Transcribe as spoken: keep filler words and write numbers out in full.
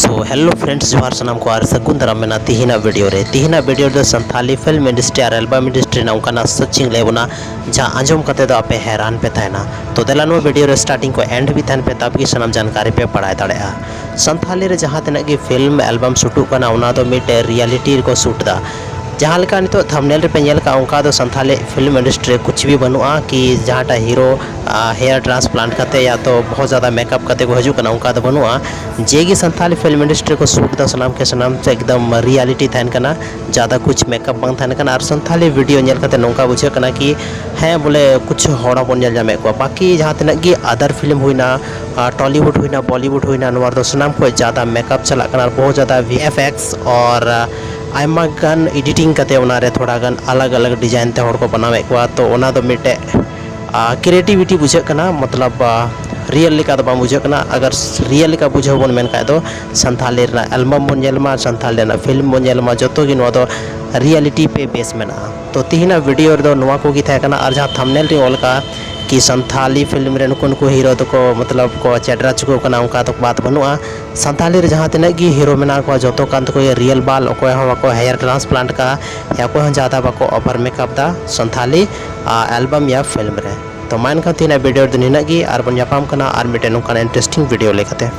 ᱛᱚ hello friends, ᱡᱚᱦᱟᱨ ᱥᱟᱱᱟᱢ ᱠᱚ ᱟᱨ ᱥᱟᱹᱜᱩᱱ ᱫᱟᱨᱟᱢ ᱢᱮᱱᱟᱜᱼᱟ ᱛᱤᱦᱤᱧᱟᱜ ᱵᱷᱤᱰᱤᱭᱳ ᱨᱮ᱾ ᱛᱤᱦᱤᱧᱟᱜ ᱵᱷᱤᱰᱤᱭᱳ ᱨᱮᱫᱚ ᱥᱟᱱᱛᱷᱟᱞᱤ ᱯᱷᱤᱞᱢ ᱤᱱᱰᱟᱥᱴᱨᱤ ᱟᱨ ᱮᱞᱵᱟᱢ ᱤᱱᱰᱟᱥᱴᱨᱤ ᱨᱮᱱᱟᱜ ᱚᱱᱠᱟᱱᱟᱜ ᱥᱟᱪᱤᱧ ᱞᱟᱹᱭ ᱵᱚᱱᱟ, ᱡᱟᱦᱟᱸ ᱟᱸᱡᱚᱢ ᱠᱟᱛᱮ ᱫᱚ ᱟᱯᱮ ᱦᱮᱨᱟᱱ ᱯᱮ ᱛᱟᱦᱮᱱᱟ᱾ ᱛᱚ ᱫᱮᱞᱟ ᱱᱚᱣᱟ ᱵᱷᱤᱰᱤᱭᱳ ᱨᱮ ᱥᱴᱟᱨᱴᱤᱝ ᱠᱚ ᱮᱱᱰ ᱦᱟᱹᱵᱤᱡ ᱛᱟᱦᱮᱱ ᱯᱮ, ᱛᱟᱵ ᱜᱮ ᱥᱟᱱᱟᱢ ᱡᱟᱱᱠᱟᱨᱤ ᱯᱮ ᱵᱟᱲᱟᱭ ᱫᱟᱲᱮᱭᱟᱜᱼᱟ᱾ ᱥᱟᱱᱛᱷᱟᱞᱤ ᱨᱮ ᱡᱟᱦᱟᱸ ᱛᱤᱱᱟᱹᱜ ᱜᱮ ᱯᱷᱤᱞᱢ ᱮᱞᱵᱟᱢ ᱥᱩᱴᱩᱜ ᱠᱟᱱᱟ, ᱚᱱᱟ ᱫᱚ ᱢᱤᱫᱴᱮᱡ ᱨᱤᱭᱟᱞᱤᱴᱤ ᱨᱮᱠᱚ ᱥᱩᱴ ᱮᱫᱟ᱾ ᱡᱟᱦᱟᱸ ᱞᱮᱠᱟ ᱱᱤᱛᱚᱜ ᱛᱷᱟᱢᱵᱽᱱᱮᱞ ᱨᱮᱯᱮ ᱧᱮᱞ ᱠᱟᱜᱼᱟ, ᱚᱱᱠᱟ ᱫᱚ ᱥᱟᱱᱛᱷᱟᱞᱤ ᱯᱷᱤᱞᱢ ᱤᱱᱰᱟᱥᱴᱨᱤ ᱨᱮ ᱠᱩᱪ ᱵᱷᱤ ᱵᱟᱹᱱᱩᱜᱼᱟ ᱠᱤ ᱡᱟᱦᱟᱸᱴᱟᱜ ᱦᱤᱨᱳ ᱦᱮᱭᱟᱨ ᱴᱨᱟᱱᱥᱯᱞᱟᱱᱴ ᱠᱟᱛᱮ ᱭᱟ ᱛᱚ ᱵᱚᱦᱩᱛ ᱡᱟᱫᱟ ᱢᱮᱠᱟᱯ ᱠᱟᱛᱮ ᱠᱚ ᱦᱤᱡᱩᱜ ᱠᱟᱱᱟ, ᱚᱱᱠᱟ ᱫᱚ ᱵᱟᱹᱱᱩᱜᱼᱟ᱾ ᱡᱮ ᱜᱮ ᱥᱟᱱᱛᱷᱟᱞᱤ ᱯᱷᱤᱞᱢ ᱤᱱᱰᱟᱥᱴᱨᱤ ᱨᱮᱠᱚ ᱥᱩᱴ ᱮᱫᱟ, ᱥᱟᱱᱟᱢ ᱠᱮ ᱥᱟᱱᱟᱢ ᱥᱮ ᱮᱠᱫᱚᱢ ᱨᱤᱭᱟᱞᱤᱴᱤ ᱛᱟᱦᱮᱱ ᱠᱟᱱᱟ, ᱡᱟᱫᱟ ᱠᱩᱪ ᱢᱮᱠᱟᱯ ᱵᱟᱝ ᱛᱟᱦᱮᱱ ᱠᱟᱱᱟ᱾ ᱟᱨ ᱥᱟᱱᱛᱷᱟᱞᱤ ᱵᱷᱤᱰᱤᱭᱳ ᱧᱮᱞ ᱠᱟᱛᱮ ᱱᱚᱝᱠᱟ ᱵᱩᱡᱷᱟᱹᱜ ᱠᱟᱱᱟ ᱠᱤ ᱦᱮᱸ ᱵᱚᱞᱮ ᱠᱩᱪ ᱦᱚᱲ ᱦᱚᱸᱵᱚᱱ ᱧᱮᱞ ᱧᱟᱢᱮᱫ ᱠᱚᱣᱟ᱾ ᱵᱟᱹᱠᱤ ᱡᱟᱦᱟᱸ ᱛᱤᱱᱟᱹᱜ ᱜᱮ ᱟᱫᱟᱨ ᱯᱷᱤᱞᱢ ᱦᱩᱭᱱᱟ, ᱴᱚᱞᱤᱣᱩᱰ ᱦᱩᱭᱱᱟ, ᱵᱚᱞᱤᱣᱩᱰ ᱦᱩᱭᱱᱟ, ᱱᱚᱣᱟ ᱨᱮᱫᱚ ᱥᱟᱱᱟᱢ ᱠᱷᱚᱱ ᱡᱟᱫᱟ ᱢᱮᱠᱟᱯ ᱪᱟᱞᱟᱜ ᱠᱟᱱᱟ ᱟᱨ ᱵᱚᱦᱩᱛ ᱡᱟᱫᱟ ᱵᱷᱤ ᱮᱯᱷ ᱮᱠᱥ ᱟᱨ ᱟᱭᱢᱟ ᱜᱟᱱ ᱮᱰᱤᱴᱤᱝ ᱠᱟᱛᱮ ᱚᱱᱟᱨᱮ ᱛᱷᱚᱲᱟ ᱜᱟᱱ ᱟᱞᱟᱜᱽ ᱟᱞᱟᱜᱽ ᱰᱤᱡᱟᱭᱤᱱ ᱛᱮ ᱦᱚᱲ ᱠᱚ ᱵᱮᱱᱟᱣᱮᱫ ᱠᱚᱣᱟ᱾ ᱛᱚ ᱚᱱᱟ ᱫᱚ ᱢᱤᱫᱴᱮᱡ ᱠᱨᱤᱭᱮᱴᱤᱵᱷᱤᱴᱤ ᱵᱩᱡᱷᱟᱹᱜ ᱠᱟᱱᱟ, ᱢᱚᱛᱞᱚᱵ ᱨᱤᱭᱮᱞ ᱞᱮᱠᱟ ᱫᱚ ᱵᱟᱝ ᱵᱩᱡᱷᱟᱹᱜ ᱠᱟᱱᱟ᱾ ᱟᱜᱟᱨ ᱨᱤᱭᱮᱞ ᱞᱮᱠᱟ ᱵᱩᱡᱷᱟᱹᱣ ᱵᱚᱱ ᱢᱮᱱ ᱠᱷᱟᱡ ᱫᱚ ᱥᱟᱱᱛᱷᱟᱞᱤ ᱨᱮᱱᱟᱜ ᱮᱞᱵᱟᱢ ᱵᱚᱱ ᱧᱮᱞ ᱢᱟ, ᱥᱟᱱᱛᱷᱟᱞᱤ ᱨᱮᱱᱟᱜ ᱯᱷᱤᱞᱢ ᱵᱚᱱ ᱧᱮᱞ ᱢᱟ, ᱡᱚᱛᱚ ᱜᱮ ᱱᱚᱣᱟ ᱫᱚ ᱨᱤᱭᱟᱞᱤᱴᱤ ᱯᱮ ᱵᱮᱥ ᱢᱮᱱᱟᱜᱼᱟ᱾ ᱛᱚ ᱛᱤᱦᱤᱧᱟᱜ ᱵᱷᱤᱰᱤᱭᱳ ᱨᱮᱫᱚ ᱱᱚᱣᱟ ᱠᱚᱜᱮ ᱛᱟᱦᱮᱸ ᱠᱟᱱᱟ᱾ ᱟᱨ ᱡᱟᱦᱟᱸ ᱛᱷᱟᱢᱵᱽᱱᱮᱞ ᱨᱤᱧ ᱚᱞ ᱠᱟᱜᱼᱟ ᱠᱤ ᱥᱟᱱᱛᱷᱟᱞᱤ ᱯᱷᱤᱞᱢ ᱨᱮ ᱱᱩᱠᱩ ᱱᱩᱠᱩ ᱦᱤᱨᱳ ᱫᱚᱠᱚ ᱢᱚᱛᱞᱚᱵ ᱠᱚ ᱪᱮᱰᱨᱟ ᱪᱩᱠᱟᱹᱜ ᱠᱟᱱᱟ, ᱚᱱᱠᱟ ᱫᱚ ᱵᱟᱛ ᱵᱟᱹᱱᱩᱜᱼᱟ᱾ ᱥᱟᱱᱛᱷᱟᱞᱤ ᱨᱮ ᱡᱟᱦᱟᱸ ᱛᱤᱱᱟᱹᱜ ᱜᱮ ᱦᱤᱨᱳ ᱢᱮᱱᱟᱜ ᱠᱚᱣᱟ, ᱡᱚᱛᱚ ᱠᱟᱱ ᱛᱟᱠᱚ ᱜᱮ ᱨᱤᱭᱮᱞ ᱵᱟᱞ, ᱚᱠᱚᱭ ᱦᱚᱸ ᱵᱟᱠᱚ ᱦᱮᱭᱟᱨ ᱴᱨᱟᱱᱥᱯᱞᱟᱱᱴ ᱠᱟᱜᱼᱟ, ᱚᱠᱚᱭ ᱦᱚᱸ ᱡᱟᱫᱟ ᱵᱟᱠᱚ ᱳᱵᱷᱟᱨ ᱢᱮᱠᱟᱯ ᱫᱟ ᱥᱟᱱᱛᱷᱟᱞᱤ ᱮᱞᱵᱟᱢ ᱭᱟ ᱯᱷᱤᱞᱢ ᱨᱮ᱾ ᱛᱚ ᱢᱟ ᱮᱱᱠᱷᱟᱱ ᱛᱮᱦᱮᱧᱟᱜ ᱵᱷᱤᱰᱤᱭᱳ ᱨᱮᱫᱚ ᱱᱤᱱᱟᱹᱜ ᱜᱮ, ᱟᱨ ᱵᱚᱱ ᱧᱟᱯᱟᱢ ᱠᱟᱱᱟ ᱟᱨ ᱢᱤᱫᱴᱮᱱ ᱱᱚᱝᱠᱟᱱ ᱤᱱᱴᱟᱨᱮᱥᱴᱤᱝ ᱵᱷᱤᱰᱤᱭᱳ ᱞᱮᱠᱟᱛᱮ᱾